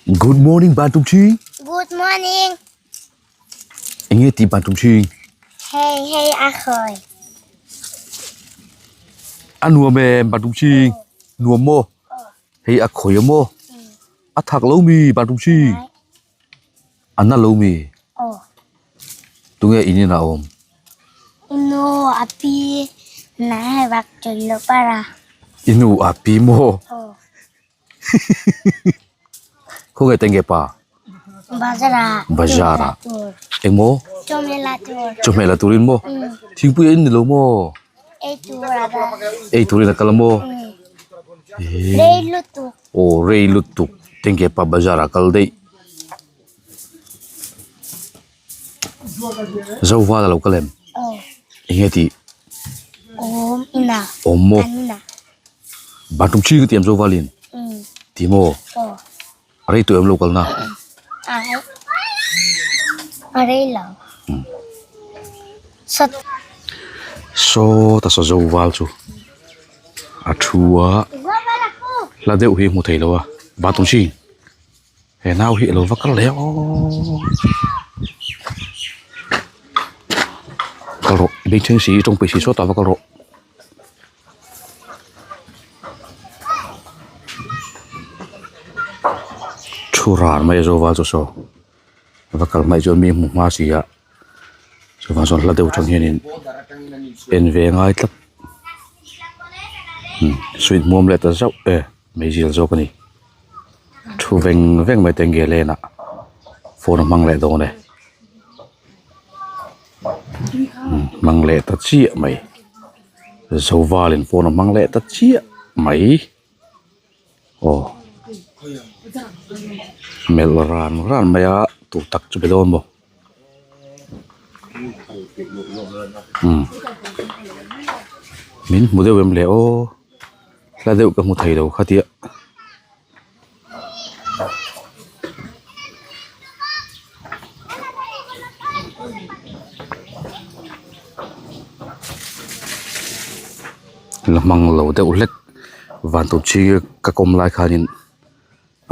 Good morning Bantum Ching. Good morning. Enge ti Bantum Ching? Hei hei a khawi. A nuam em Bantum Ching? Nuam maw? Hei a khawi a maw? A thak lo mi Bantum Ching? A na lo mi? Tunge in inah a awm? I nu a pi na hei vak ṭin lo para. I nu a pi maw? Khawnge tenge pa? Bazar ah. Bazar ah. Engmaw? Chawhmeh la tur. Chawhmeh la turin maw? Thingpui a in ni lo maw? Ei tur a kal. Ei turin a kal a maw? Rei lutuk. Aw rei lutuk tenge pa bazar ah kal daih. Zoval a lo kal em? Enge tih? Awm ina. Awm maw? Bathroom chhing a ti em Zovalin? Ti maw? A rei tawh em lo kalna? A rei lo. Saw ta saw Zoval chu a thu a hla deuh hi a hmu thei lo a bathroom chhing. He nau hi a lo va kal leh a aww kal rawh i bengchheng si i tawng peih si sawtah va kal rawh. Thu ran mai a zo val chu saw va kal hmaih chuan mi hmu hma si a chuvang chuan hla deuh atang hianin en ve ngai tlat sweet hmuam leh ta zauh e meizial zawk a ni. Thu veng veng mai te nge len ah phone a hmang leh dawn e hmang leh ta chiah mai zoval in phone a hmang leh ta chiah mai aw melh ran ran mai a tu tak chu be dawn maw min hmu deuh em le aw hla deuh ka hmu thei lo khatia. La hmang lo deuh hlek van tur chi ka kawm lai khanin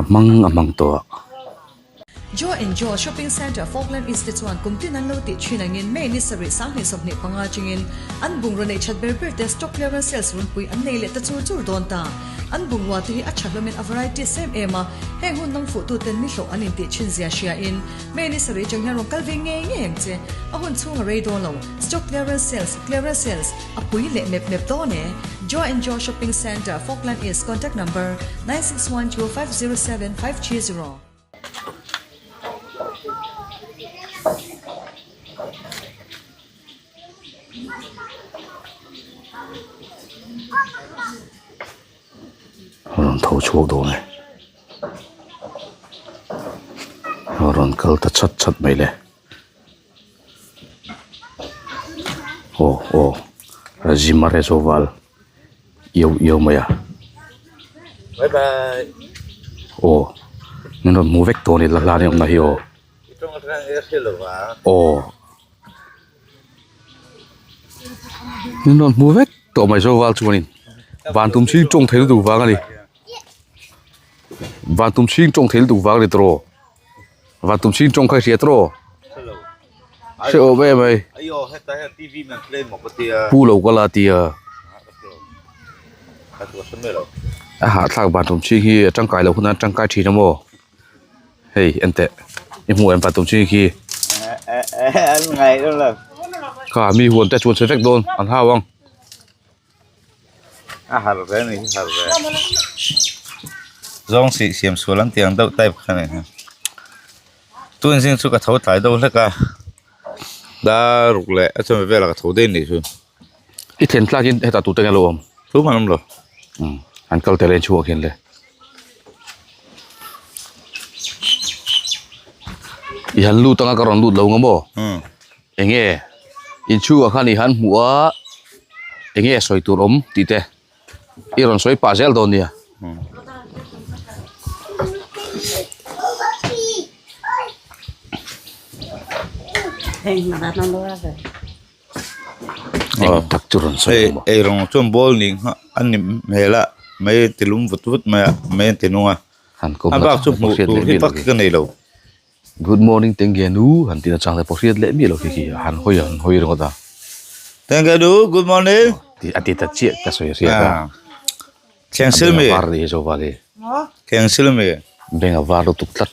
a hmang a hmang tawh a. Joe and Joe Shopping Centre Falkland East te chuan kum tin an lo tih thin angin May ni sarih sanghnih 25 chingin an bungraw neih that ber ber te stock clearance sales runpui an nei leh ta chur chur dawn ta. An bungrua te hi a tha hlawmin a variety sem em a, heng hun dang fuh tuten ni hlawh an intih thin zia hria in May ni sarih chang hian rawn kal ve ngei ngei ang che. A hun chhung a rei dawn lo. Stock clearance sales, clearance sales, a pui leh mep mep dawn e. Joe and Joe Shopping Centre, Falkland East, Contact number, 9612 507 530. Rawn tho chhuak dawn e rawn kal ta chat chat mai le aw aw Zima Rezoval iau iau mai a bye bye aw min rawn hmu vek tawh a ni la hlan hi awmna hi aw aw min rawn hmu vek tawh mai Zoval chuanin van tum chhing tawng thei lutuk vang a ni van tum chhing tawng thei lutuk vang a ni tawh van tum chhing tawng kha i hria tawh hre awm em mai pu lo ka la tia a hahthlak van tum chhing hi a tangkai loh hunah a tangkai thin a maw. Hei en teh i hmuh em patum chi khi kha mi huan te chuan chhe vek dawn an hau ang a har ve ni har ve zawng sih siam sual an tiang deuh type kha ni tun zing chu ka tho tlai deuh hlek a dar ruk leh a chawhmeh velah ka tho daih nih chu i thlen tlak in hetah tute nge lo awm tumah an awm lo an kal tel a inchhuak hian le. I han lut anga ka rawn lut lo nga maw enge inchhungah khan i han hmuh a enge sawi tur awm tih te i rawn sawi pah zel dawn nia. Eng tak chu rawn sawi ang maw? Ei rawng chuan ball nih nghah a ni hmel a mei a ti lum vut vut mai a mei a ti nung a. Han kawm A bak chu hmuh tur hi vak ka nei lo. Good morning Tengge nu han tih nachang te pawh hriat leh miah lo khi khi han hawi han hawi ringawt a. Tengge nu good morning. Tih a ti ta chiah ka sawi hriat a. Thleng sil mi. A beng a var nih hi Zoval hi. Thleng sil mi. Beng a var lutuk tlat.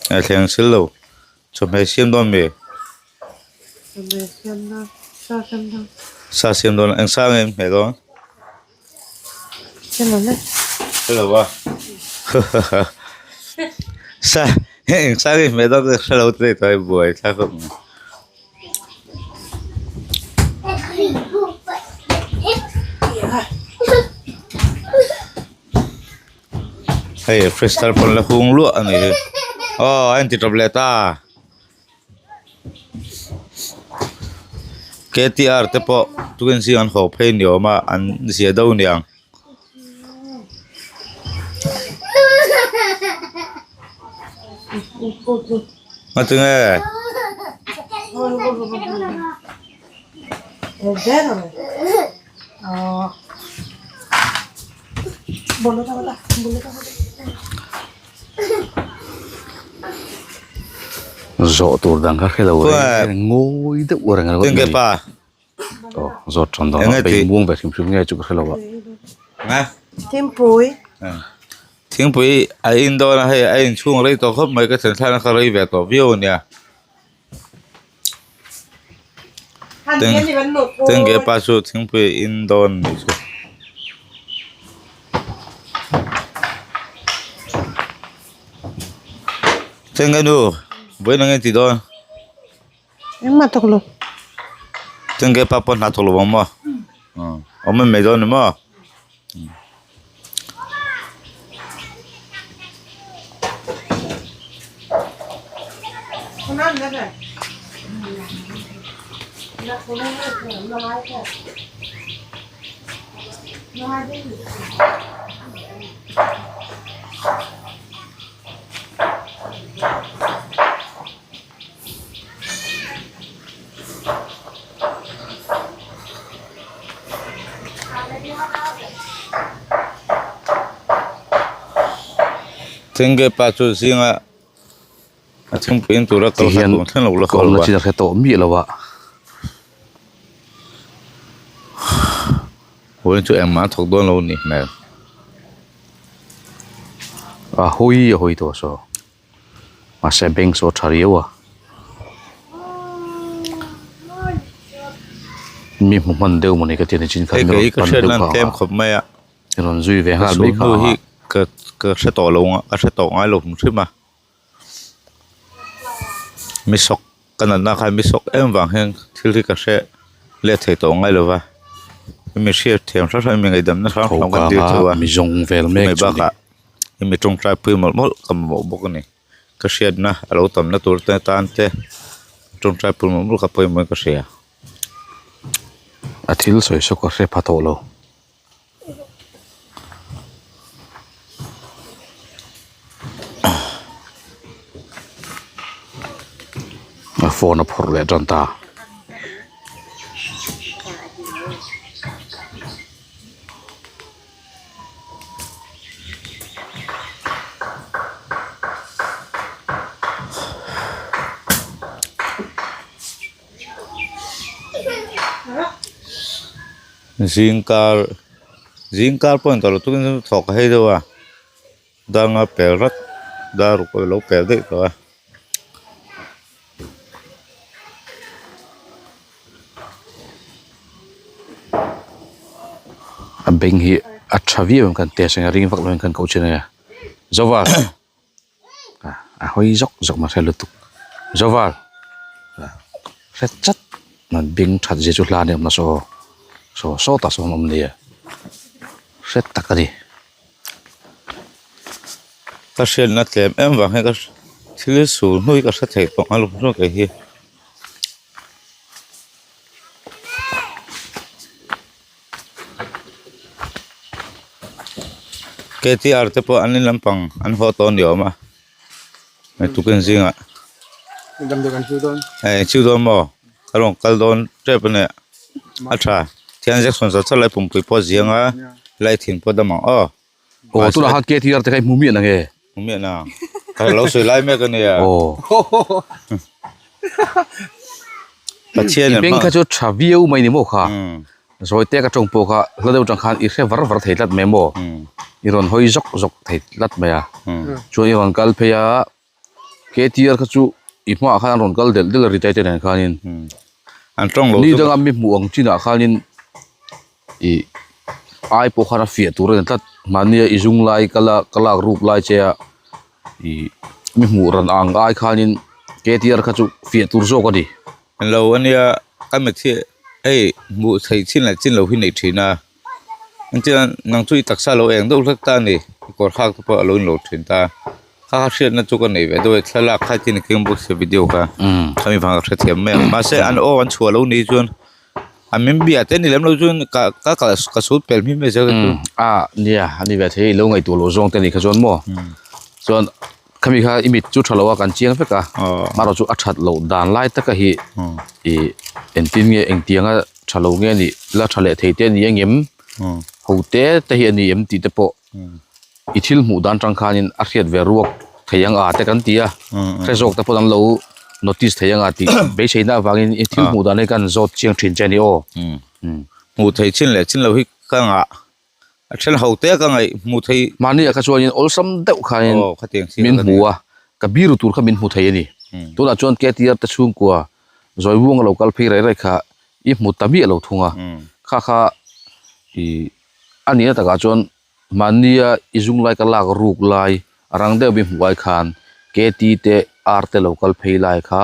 Thleng sil lo. Chawhmeh siam dawn mi. Chawhmeh siam dawn sa siam dawn. Sa siam dawn eng sa nge in hmeh dawn? Hre lo le. Hre lo a. Sa eng sa nge in hmeh dawn ka hre lo te tawh a buai thlak khawp mai. Hei freestyle pawn la hung luah a ni hi aw a inti tawp leh ta K T R te pawh tukin zing an haw phei ni awm a an zia deuh aniang. Ngatinge. Zawh tur dang kha hre lo reng ngawi deuh reng ringawt mai aw zawt than dawn a bei muang ve hrim hrim nge chu ka hre lo a. Thingpui. Thingpui a in dawn a hei a inchhung rei tawh khawp mai ka thlen thlakna kha rei ve tawh viau ania. Tengge pa chu thingpui in dawn nih chu. Tengge nu vawiin ang engti dawn? Engmah thawk lo. Tengge pa pawh hna thawk lo ang maw? Awm em mai dawn ni maw? Thingge pa chu zinga a thingpui in tura kal kha tun thleng lo la haw lo a. Ti hian ka hre tawh miah lo a. Vawiin chu engmah a thawk dawn lo ni hmel. A hawi a hawi tawh saw. Mahse bank saw a tha riau a. Mi hmu hman deuh mawni ka ti a ni chin khan mi rawn pan deuh kha ang a. I rawn zui ve nghal mai kha ang a. Ka ka hre tawh lo ang a ka hre tawh ngai lo hrim hrim a. Mi sawk ka natna khan mi sawk em vang hian thil hi ka hre let thei tawh ngai lo va. Mi hriat thiam hrang hrang mi ngaihdamna hrang hrang kan dil chu a. Mi zawng vel mek chu ni. Hemi tawngtai pui mawlh mawlh ka mamawh bawk a ni ka hriatna a lo tamna tur te tan te tawngtai pui mawlh mawlh ka pawimawh in ka hria. A thil sawi saw ka hre pha tawh lo. A phone a phawrh leh tan ta. Zingkar zingkar pawh a ni tawh lo tukin chu thawk a hei deuh a danga pel rat dar ruk pawh a lo pel daih tawh a. A beng hi a tha viau em kan test ang a ring vak lo in kan koh chin a nia Zoval a hawi zawk zawk mai hre lutuk Zoval hre chat an beng that zia chu hlan em nasa aw saw sawtah sawn awm nia hre tak a ni. Ka hriatna tlem em vang hian ka thil sul hnu hi ka hre thei tawh ang lawm kei hi. K T R te pawh an in lampang an haw tawh ni awm a hei tukin zingah hei chiu dawn maw ka rawn kal dawn tep a nia a tha thian injection zawh chauh lai pumpui pawh a ziang a lai thin pawh a dam ang aw. Aw tunah khan KTR te kha i hmu miah na nge? Hmu miah na. Ka lo sawi lai mek a nia. Aw. Pathian I beng kha chu tha viau mai ni maw kha? Zawi te ka tawng pawh kha hla deuh tang khan i hre var var thei tlat mai maw? I rawn hawi zawk zawk thei tlat mai a. Chuan i rawn kal phei a, KTR kha chu i hmaah khan an rawn kal delh delh a ri tai te nen khanin. An tawng lo Ni danga mi hmuh ang chinah khanin i ai pawh khan a fiah tur a ni tlat. Mahnia i zung lai ka lak ka lak ruk lai che a i mi hmuh ran ang ai khanin KTR kha chu fiah tur zawk a ni. Lo ania ka mitthi hei hmuh theih chin leh chin lo hi nei thin a. Engtin nang chu i taksa lo eng deuh hlek ta a ni i kawr hak te pawh a lo inlo thin ta kha kha hriatna chu ka nei ve deuh e thlalak kha tin a keng bawk sia video kha khami vang ka hrethiam mai ang mahse an aw an chhuah lo ni chuan an min bia te ni lem lo chuan ka ka kal ka sut pel hmi mai zel ka chu a nia a ni ve thei i lo ngaihtuah loh zawng te ni kha chuan maw chuan khami kha i mit chu tha lo a kan chiang vek a marawh chu a that loh dan lai taka hi i engtin nge engtianga tha lo nge nih la tha leh thei te a ni engem ho te te hi a ni em tih te pawh i thil hmuh dan tang khanin a hriat ve ruak thei ang a te kan ti a hre zawk te pawh an lo notice thei ang a tih beiseina avangin i thil hmuh dan hi kan zawt chiang thin che a ni aw. Hmuh theih chin leh chin lo hi ka ngah a then ho te ka ngaih hmuh theih. Mahni ah kha chuanin awlsam deuh khanin min hmu a, ka biru tur kha min hmu thei a ni. Tunah chuan KTR te chhungkua Zawibuang a lo kal phei rei rei kha i hmu ta miah lo thung a, kha kha i a nihna takah chuan mahnia i zung lai ka lak ruk lai a rang deuh mi hmuh ai khan KT te R te lo kal phei lai kha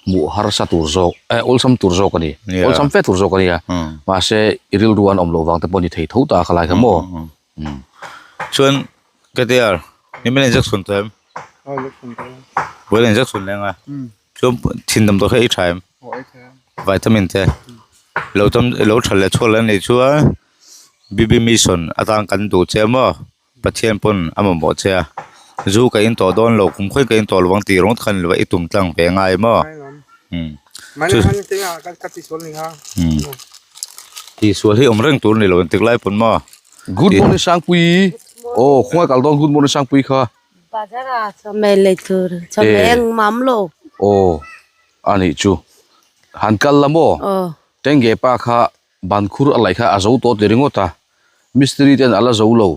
hmuh harsa tur zawk eh awlsam tur zawk a ni awlsam fe tur zawk a nia mahse i rilru an awm loh vang te pawh a ni thei tho ta kha lai kha maw. Chuan KTR nimin injection tawh em? Vawiin injection leng a. Chuan thin damdawi kha ei tha em? Vitamin te lo tam lo tha leh chhuak leh a nih chuan BB mission atan kan duh che maw Pathian pawn a mamawh che a zu ka in tawh dawn lo kum khawi ka in tawh lo ang tih ringawt khan i tum tlang ve ngai maw tihsual hi awm reng tur a ni lo engtik lai pawn maw. Good morning Sangpui aw khawngaih kal dawn good morning Sangpui kha. Bazar ah chawhmeh lei tur chawhmeh eng mam lo. Aw a nih chu han kal la maw tengge pa kha bankhur a laih kha a zo tawh ti ringawt a mistiri ten a la zo lo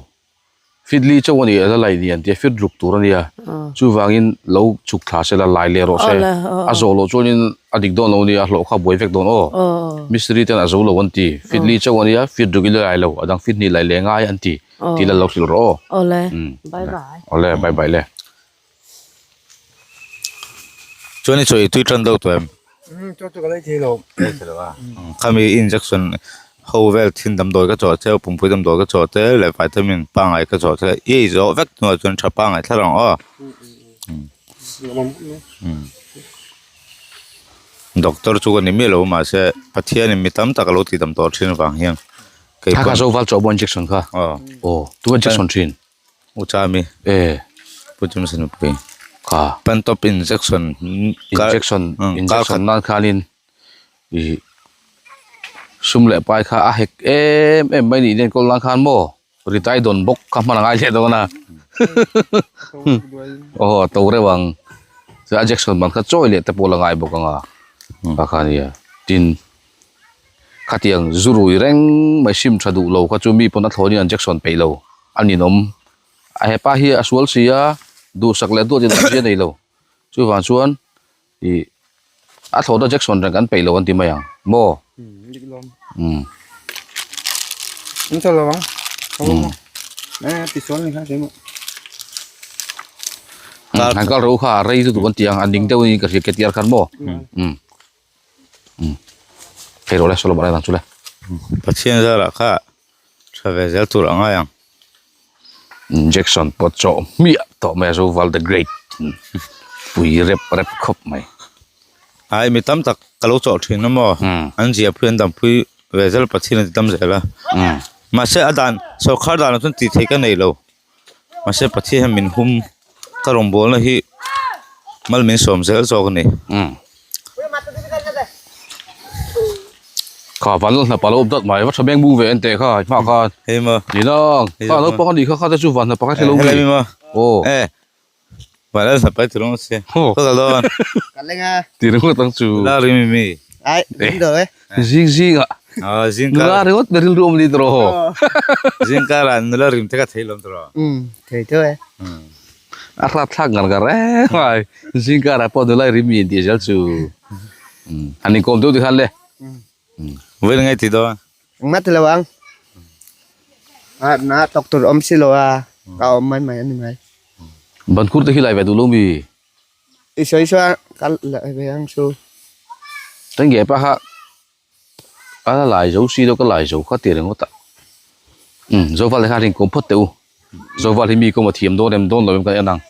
fitli chauh a ni a la laih ni an tia fit ruk tur a nia chuvangin lo chhuk thla se la lai leh rawh se a zawh loh chuanin a dik dawn lo a nia a hlawh kha a buai vek dawn aw mistiri ten a zo lo an ti fitli chauh a nia fit ruk i la lai lo a dang fit hnih laih leh ngai an ti. Tih la lo hrilh rawh aw. Awle, bye bye. Awle, bye bye le. Chuan i chawi tui tan deuh tawh em? Chaw chu ka lei thei lo. Lei thei lo a. Khami injection ho vel thin damdawi ka chawh che, pumpui damdawi ka chawh te leh vitamin pangngai ka chawh che i ei zawh vek hnuah chuan tha pangngai thlar ang aw. Doctor chu ka ni miah lo mahse Pathianin mi tam tak a lo tihdam tawh thin avang hian. Kha kha zo val chaw bo injection kha. Aw tu injection thin. U cha mi. E. Pu chum san pui. Kha. Pan top injection. Injection injection nan khanin i sum leh pai kha a hek em em mai ni nen kawl nan khan maw ritai dawn bawk kha hman a ngai leh dawn a. Aw to reuh ang. Chuan injection man kha chawi leh te pawh la ngai bawk anga. Kha kha nia tin. Khatiang zu rui reng mai sim tha duh lo kha chu mi pawn a thlawnin an Jackson peih lo a ninawm. A hepa hi a sual si a, duhsak leh duat in awmzia nei lo. Chuvang chuan ih a thlawhna Jackson reng kan peih lo an ti mai ang maw? Umm. An chawl lo ang. Tisual ni kha keimah. Han kal ro kha a rei lutuk an ti ang a ning deuh in ka hria ketiar khan maw? Umm. Thei rawh le saw lamah dang chu le. Pathian zarah kha tha ve zel tur a ngai ang. Injection pawh chawh hmiah tawh mai a zo val the great pui rep rep khawp mai. Ai mi tam tak ka lo chawh thin a maw an zia pui an dam pui ve zel Pathian a ti tam zel a mahse a dan sawrkar danah chuan tih theih ka nei lo. Mahse Pathian hian min hum ka rawngbawlna hi mal min sawm zel zawk a ni. Kha van lal hnapa lo awm dat mai va tha beng bung ve en teh kha hma khan. Hei maw. Ni nang. Kha naupang a nih kha kha te chu van hnapa kha thil lo mi. Aw. Eh. Van lal hnapa ti rawng se. Ka kal dawn. Ka leng a. Ti ringawt ang chu. La ri mi mi. Ai, ding do e. Zing zing a. Ah, zing kar. Nula ringawt na rilru awm ni tawh. Zing kar ah nula rim te ka thei lawm tawh. Um, thei tawh e. A hrat thlak ngar ngar reng mai. Zing kar ah pawh nula rim mi in tih zel chu. Han inkawm deuh tikhan le. Vawiin ngai ti dawn. Engmah ti lo ang. Na tok tur awm si lo a, ka awm mai mai a ni mai. Bankhur te khi lai ve duh lo mi. I sawi chuan ka lai ve ang chu. Kan nge pa kha a la lai zo si lo ka lai zo kha ti ringawt a. Umm Zoval te kha rin kawm phawt teh u. Zoval hi mi kawm a thiam dawn em dawn lo em kan en ang.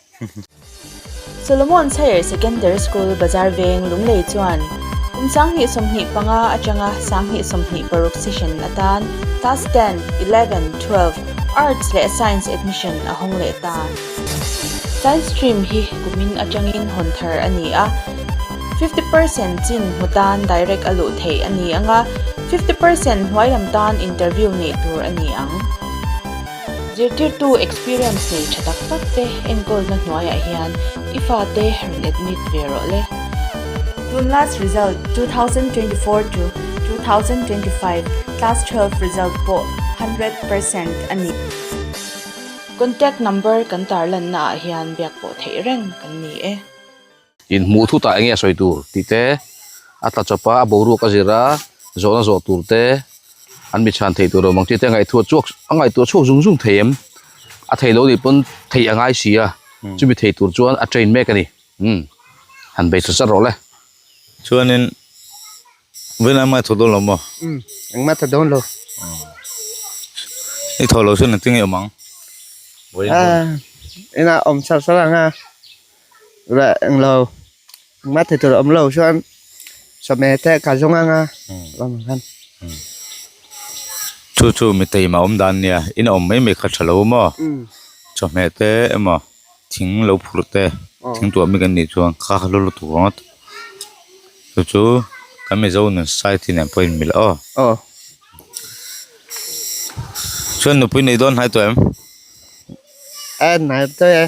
Solomon's Higher Secondary School Bazar Veng Lunglei chuan kum 2025 atanga 2026 session atan Class 10, 11, 12, Arts leh Science admission a hawng leh ta. Science stream hi kumin atangin hawn thar a ni a, 50% chin hmu tan direct a luh theih a ni ang a, 50% hnuai lam tan interview neih tur a ni ang. Zirtirtu experience nei tha tak tak te enkawlna hnuaiah hian i fate rawn admit ve rawh le. Tun last result 2024 to 2025 class 12 result pawh 100% a ni. Contact number kan tarlanna ah hian biak pawh theih reng kan ni e. In hmuh thutah enge a sawi tur tih te, a tla chawp a, a boruak a zir a, zawhna zawh tur te, an mi chhan theih tur awm ang chi te ngaihtuah chhuak a ngaihtuah chhuak zung zung thei em? A thei lo nih pawn theih a ngai si a, chumi thei tur chuan a train mek a ni. Umm han bei chat chat rawh le. Chuanin Vawiin engmah i thaw dawn lo maw? Umm engmah thaw dawn lo. I thaw lo chuan engtin nge awm ang? Vawiin Ah inah awm char char ang a. Reh eng lo engmah thei tur a awm lo chuan sawmhne te ka zawng ang a ram ang khan. Chu chu mi teima awm dan nia in awm mai mai kha tha lo maw? Chawhmeh te emaw thing lo phurh te thing tuah mi kan nih chuan kha kha hlu lutuk ringawt chu chu kan Mizo nun society nen pawh a inmilh aw. Chuan nupui nei dawn hnai tawh em? A hnai tawh e.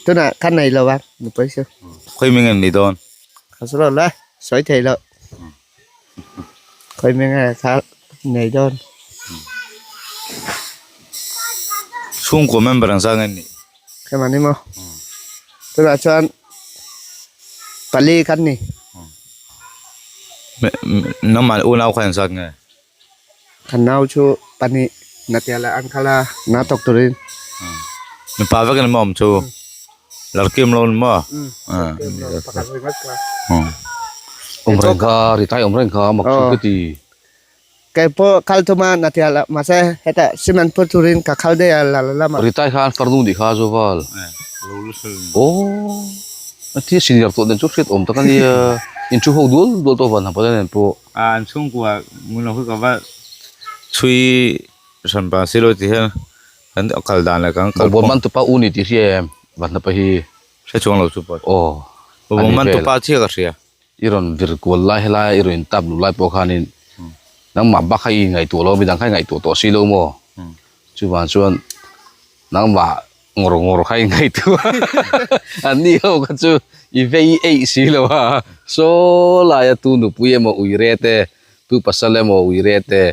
Tunah ka nei lo a nupui chu. Khawi hming em ni dawn? Ka sawi lo la, sawi thei lo. Khawi hming nge kha nei dawn? Chhungkaw member ang zat nge ni? Keimah ni maw? Tunah chuan pali kan ni. Nangmah unau kha engzat nge? Ka nau chu pahnih na tia leh an kal a, na tawk turin. Mipa vek in maw awm chu? Larkim lo ni maw? Pakhat ringawt ka. Awm reng kha, ri tai awm reng kha mak chu ka ti. Kei pawh kal thum a na tia leh mahse hetah cement phur turin ka khal daih a la la lamah. Ri tai khan farnu nih kha Zoval. Aw a tia senior tawh nen chu hriat awm tak a nia. In thu ho dual dual tawh van hapana nen pawh. A an chhungkua ngun lo khi ka va chhui hran pah si lo ti hian kan kal dan leh kan kal Bawbawm man tupa u ni tih hria em Vanhnapa hi hre chuang lo chu pawh aw Bawbawm man tupa chiah ka hria. I rawn vir kual lai helai i rawn intap luh lai pawh khanin nangmah bak kha i ngaihtuah lo midang kha i ngaihtuah tawh si lo maw chuvang chuan nangmah Ngawr ngawr kha i ngaihtuah a an ni ho kha chu i vei eih si lo a saw laia tu nupui emaw ui re te tu pasal emaw ui re te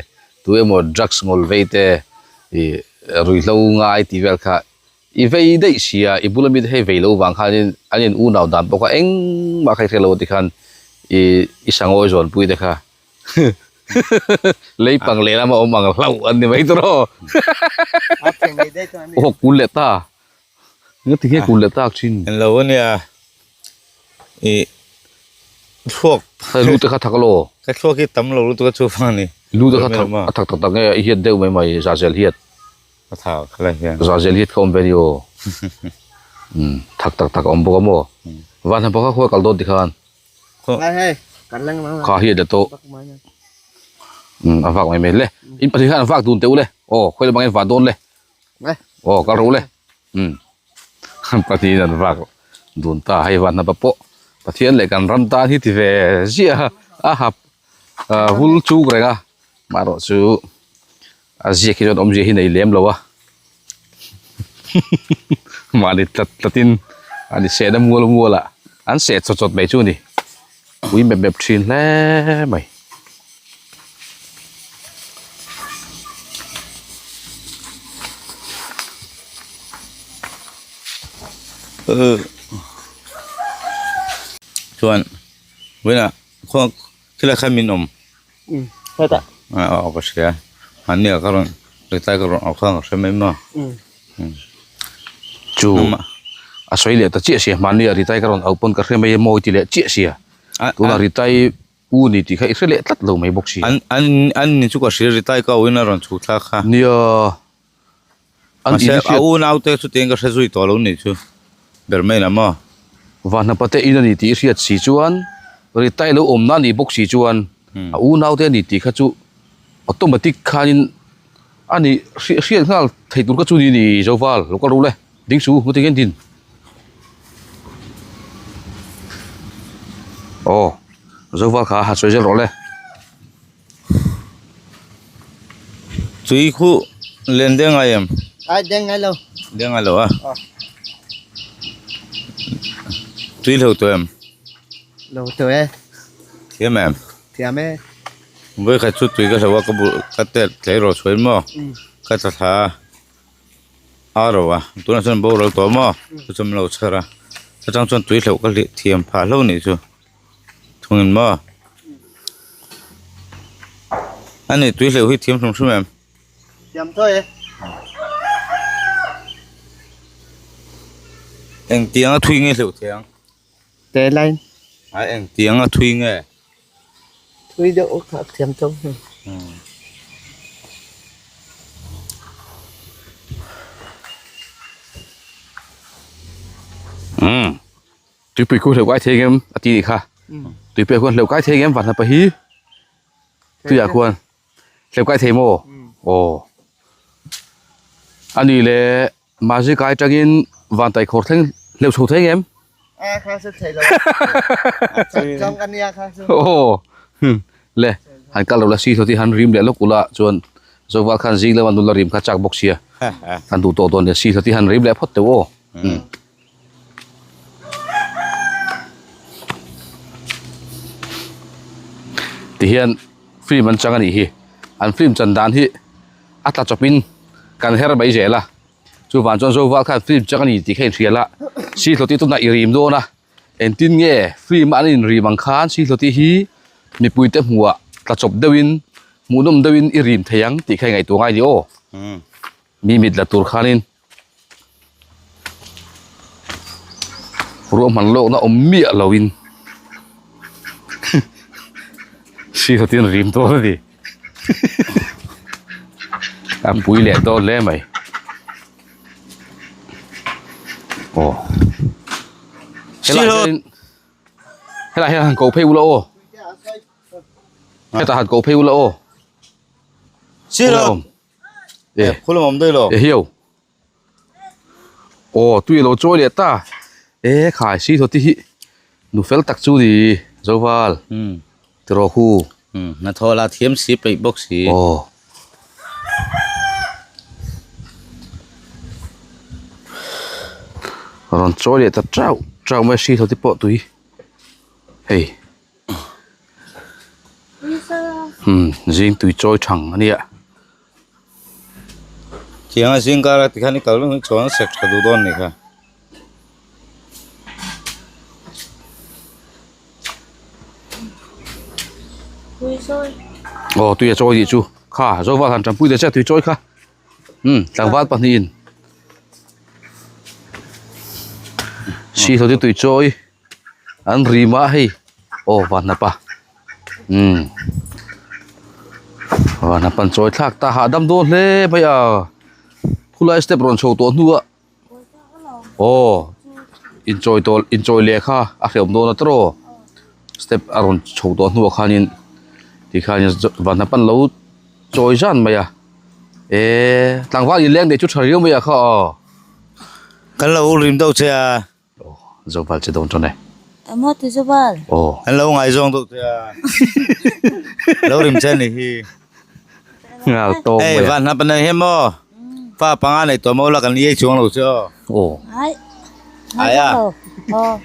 tu emaw drugs ngawl vei te ih ruihhlo ngai tih vel kha i vei daih si a i bula mite hei vei lo vang khanin an in unau dan pawh kha engmah kha i hre lo tikhan ih i sangawi zawnpui te kha. Lei pang leh lama awm ang hlauh an ni mai tawh. Aw kul leh ta. Nga ti nge kul leh tak thin. En lo ania. I thluak. Lu te kha thak lo. Ka thluak hi tam lo lutuk a chu vang ani. Lu te kha thak a thak tak tak nge i hiat deuh mai mai zazel hiat. A thak khala hian. Zazel hiat kha awm ve ni aw. Um thak tak tak a awm bawk a maw. Van hna pawh kha khawi kal dawn ti khan. Kha hi a la tawh a vak mai mai le in pahnih khan an vak dun teh u le aw khawi lamah nge vah dawn le aw kal rawh u le um pahnihin an vak dun ta hei van hnapa pawh Pathian leh kan ram tan hi ti ve ziah a a hap. Vul chuk reng a marawh chu a ziak hi chuan awmzia hi nei lem lo a mahni tlat tlat in an seh na mual mual ah an seh chawt chawt mai chu a ni ui mep mep thin hle mai. Chuan vawiinah khaw thil ah khan min awm hetah aw ka hria mahni ah ka rawn reply ka rawn awm khan ka hre mai maw chu a sawi leh ta chiah sia mahni ah reply ka rawn auh pawn ka hre mai a mawi ti leh chiah sia tunah reply u ni tih kha i hre leh tlat lo mai bawk sia an an an ni chu ka hria reply ka auhin a rawn chhuk thlak kha nia An Mahse in a unaute chu tiang ka hre zui tawh lo nih chu ber mai la maw. Vahnapate in a ni tih i hriat si chuan Ritai lo awmna a nih bawk si chuan a unaute a ni tih kha chu automatic khanin a nih hriat nghal thei tur kha chu ni ni Zoval lo kal ru le ding su hmu tingin din. Aw Zoval kha ha sawi zel rawh le. Tui khu len deng ai em? Ai deng ngai lo. Deng ngai lo a? Tui lo tawh em? Lo tawh e. Thiam em? Thiam e. Vawi khat chu tui ka hlo a ka bu ka tel tleirawl chhuai maw? Ka tla thla a. A ro a tunah chuan boral tawh maw chu chuan min lo chhar a chutang chuan tui hleuh ka hlih thiam phah hlauh anih chu thungin maw ani tui hleuh hi thiam hrim hrim em. Thiam thawi e. Engtiang a thui nge hleuh thei ang. Te line. A engtiang a thui nge. Thui deuh kha thiam tho. Umm tuipui khu hleuh kai thei ngem a ti nih kha tuipui ah khuan hleuh kai thei ngem vanhnapa hi tuiah khuan hleuh kai thei maw aw a nih leh Mahse kai tangin van tai khawr thleng hleuh chho thei ngem? A kha chu thei lo. Chang ka nia kha chu. Aw. Le han kal lo la si thawti han rim leh lawk ula chuan Zoval khan zing lama nula rim kha chak bawk sia. Han duh tawh dawn nia si thawti han rim leh phawt teuh aw. Tihian film an chang a nih hi. An film chan dan hi a tla chawpin kan her mai zel a chuvang chuan zoval khan film chang a ni tih kha inhrial a sihlawti tunah i rim dawn a engtin nge film a an inrim ang khan sihlawti hi mipuite hmuhah tla chawp deuhin hmuhnawm deuhin i rim thei ang tih kha i ngaihtuah ngai ni aw mi mit la tur khanin ruahman lawkna awm miah loin sihlawti an rim dawn a ni. A pui leh dawn hle mai aw helai hian helai hian han ko phei ula aw hetah han ko phei ula aw Sir e khulam awm daih lo e hiau aw tui alo chawi leh ta e khai si thawti hi nu fel tak chu ni zoval tiraw khu hnathawh lah thiam si peih bawk si aw rawn chawi leh ta chauh chauh mai si thawti pawh tui hei. Umm zing tui chawi thang a nia. Thianga zing kara tikhan i kal reng hi chuan sek tha duh dawn a nih kha. Aw tui a chawi tih chu kha Zoval han tanpui ta che tui chawi kha umm tlangval pahnihin sihlote tui chawi. An rim a hei aw vanhnapa umm vanhnapa an chawi thlak ta hahdam dawn hle mai a khulai step rawn chho tawh hnu ah aw inchawi tawh inchawi leh kha a hrehawm dawn a tawrh aw step a rawn chho tawh hnuah khanin tikhanin vanhnapa an lo chawi zan mai a eee tlangval inleng neih chu tha riau mai a kha aw. Kan lo rim deuh che a. Zobal che dawn tan e. Emaw ti Zobal. Aw. An lo ngaizawng deuh che a. Lo rim che ni hi. Ngal tawng mai. Hei van hnap nei hi maw? Fa panga nei tawh maw la kan iai chuang lo chu. Aw. Ai. Ai a.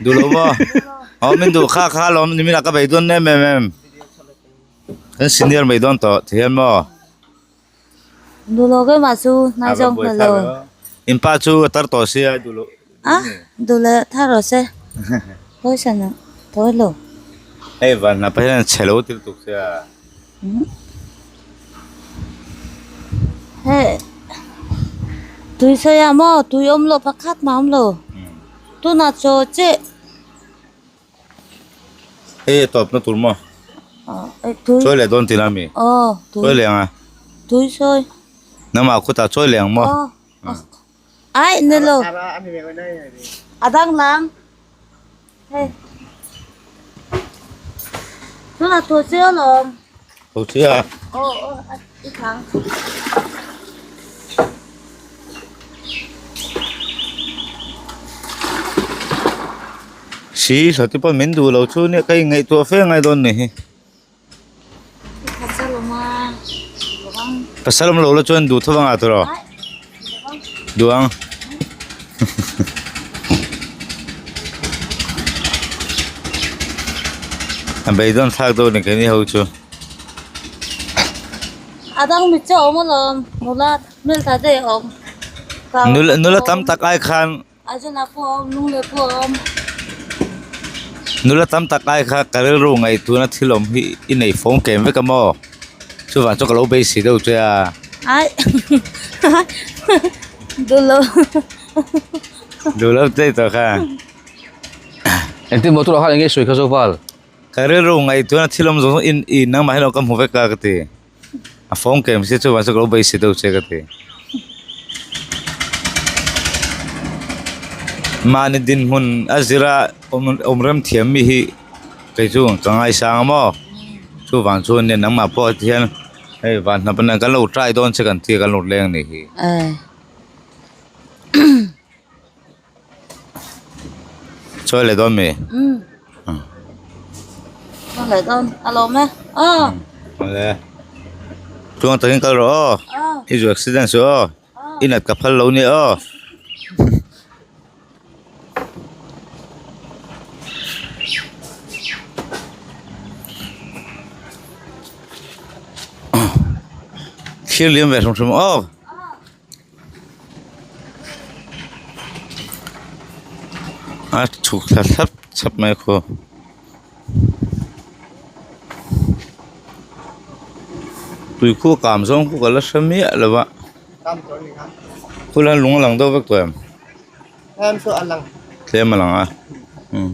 Duh lo maw? Aw min duh kha kha lawm ni min a ka bei dawn em em em. Kan senior mai dawn tawh ti hian maw? Duh lo ke mah chu nai zawng hna lo. In pa chu a tar tawh sia duh lo. A duh le thar rawh se. Pawisa na pawi lo. Hei van hnap ah hian chhe lo til tuk sia. Hei tui sawi ah maw tui awm lo pakhat mah awm lo. Tunah chaw che. Hei a tawp na tur maw? Chawi leh dawn tih la mi? Chawi leh ang a? Tui sawi. Nangmah khutah chawi leh ang maw? Ai ni lo. A dang lang. Hei. Tunah tho che alawm. Tho che a? Aw aw i thang. Si hlawh te pawh min duh lo chu nia ka inngaihtuah fe ngai dawn ni hi. Pasal awm lo la chuan duh tho anga tawh duh ang. A beidawn thlak dawn ni keini ho chu. A dang mi che awm alawm nula hmeltha te awm. Nula tam tak ai khan. Azana pawh a awm, lunglei pawh a awm. Nula tam tak ai kha ka rilru ngaihtuahna thil awm hi i nei fawm kem vek a maw? Chuvang chu ka lo beisei deuh che a. Ai duh lo. Duh lo teh tawh kha. Engtin maw turah khan eng nge sawi kha Zoval? Ka rilru ngaihtuahna thil awm zawng zawng in i nangmah hian ka hmu vek a ka ti. A phone kem si chuan chu ka lo beisei deuh che ka ti. Mahni dinhmun a zira awm awm rem thiam mi hi kei chu ka ngaisang a maw chuvang chuan nia nangmah pawh hian hei van hnap nen kan lo try dawn che kan tia kan lo leng ni hi. Chawi leh dawn mi? Umm. Chawi leh dawn a lawm e. Aw. Awle. Tluang takin kal rawh aw. I zu accident suh aw. I nat ka phal lo nia aw. Thlir liam ve hrim hrim aw. A chhuk thla thlap thlap mai a khaw tui khu a kam zawng khu ka la hre miah lo va khulai lung a lang deuh vek tawh em tlem a lang a umm.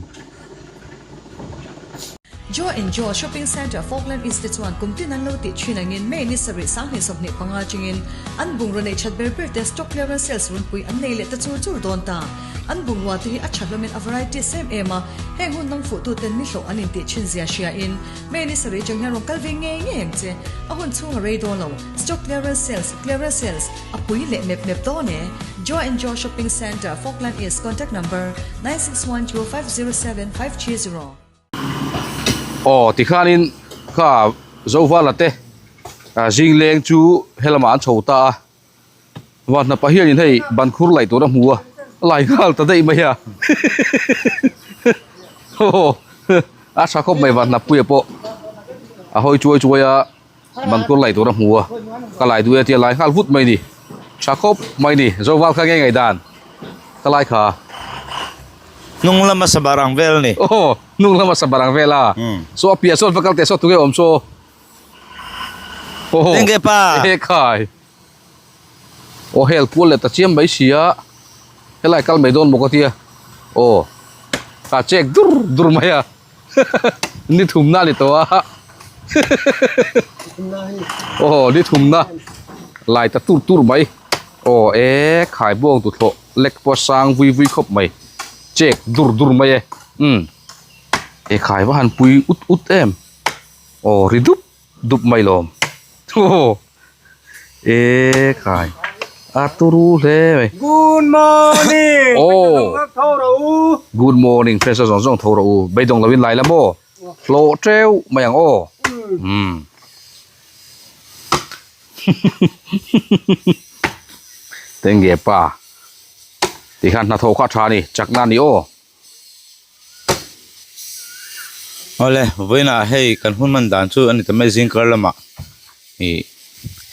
Joe and Joe Shopping Centre Falkland East te chuan kum tin an lo tih thin angin May ni sarih 2025 chungin an bungraw neih that ber ber te stock clearance sales runpui an nei leh ta chur chur dawn ta. An bungrua te hi a tha hlawmin a variety sem em a, heng hun dang fuhtu ten ni hlawh an intih thin zia hria in May ni sarih chang hian rawn kal ve ngei ngei ang che. A hun chhung a rei dawn lo. Stock clearance sales, clearance sales, a pui leh mep mep dawn e. Joe and Joe Shopping Centre, Falkland East, contact number, 9612507530. Aw tikhanin kha Zovala te zing leng chu helamah an chho ta a, Vanhnapa hianin hei bankhur laih tur a hmu a, a lai nghal ta daih mai a aw a tha khawp mai Vanhnapuia pawh a hawi chuai chuai a bankhur laih tur a hmu a, ka lai duh e tia lai nghal vut mai a ni, tha khawp mai a ni Zoval kha nge ngaihdan ka lai kha. Hnung lama sabar ang vel a ni. Aw, hnung lama sabar ang vel a. Saw a piah sawn va kal teh saw tunge awm saw. Aw. Enge pa? E khai. Aw hel kual leh ta chiam mai sia. Helai kal mai dawn maw ka tia. Aw. Ka check dur dur mai a. Ni thumna a ni tawh a. Aw, ni thumna lai ta tur tur mai. Aw e khai buang tu thlawh lek pawh sang vui vui khawp mai chek dur dur mai e umm e khai va han pui ut ut em aw ri dup dup mai lawm aw e khai a turu hle mai Good morning aw good morning friends zawng zawng tho rawh u beidawng lovin lai la maw hlawh teuh mai ang aw umm. Tengge pa tikhan hnathawh kha a tha a ni chakna a ni aw. Awle vawiinah hei kan hun hman dan chu a ni ta mai zing kar lamah ih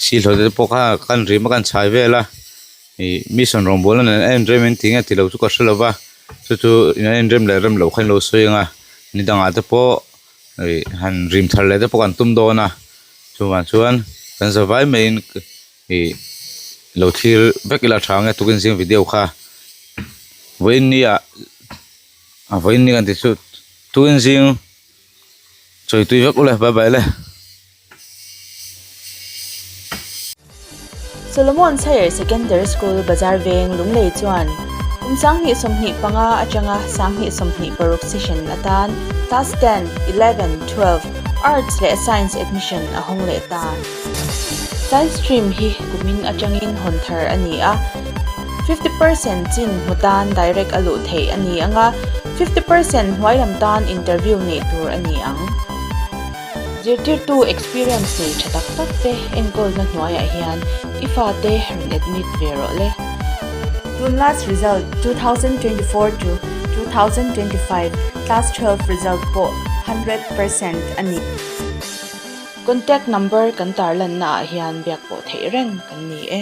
silhaw te pawh kha kan rim a kan chhai vel a ih mission rawngbawlna nen a inrem in tih nge tilo chu ka hre lova chu chu in a inrem leh rem loh kha in lo sawi ang a ni dangah te pawh ih han rim thar leh te pawh kan tum dawn a chuvang chuan kan za vai maiin ih lo thlir vek ila tha ang e tukin zing video kha vawiin ni ah a vawiin ni kan tih chu tukin zing chawi tui vek ule bye bye le. Solomon's Higher Secondary School Bazar Veng Lunglei chuan kum 2025 atanga 2026 session atan Class 10, 11, 12 Arts leh Science admission a hawng leh ta. Science stream hi kumin atangin hawn thar a ni a, 50% chin hmu tan direct a luh theih a ni ang a, 50% hnuai lam tan interview neih tur a ni ang. Zirtirtu experience nei tha tak tak te enkawlna hnuaiah hian i fate rawn admit ve rawh le. Tun last result 2024 to 2025 class 12 result pawh 100% a ni. Contact number kan tarlanna ah hian biak pawh theih reng kan ni e.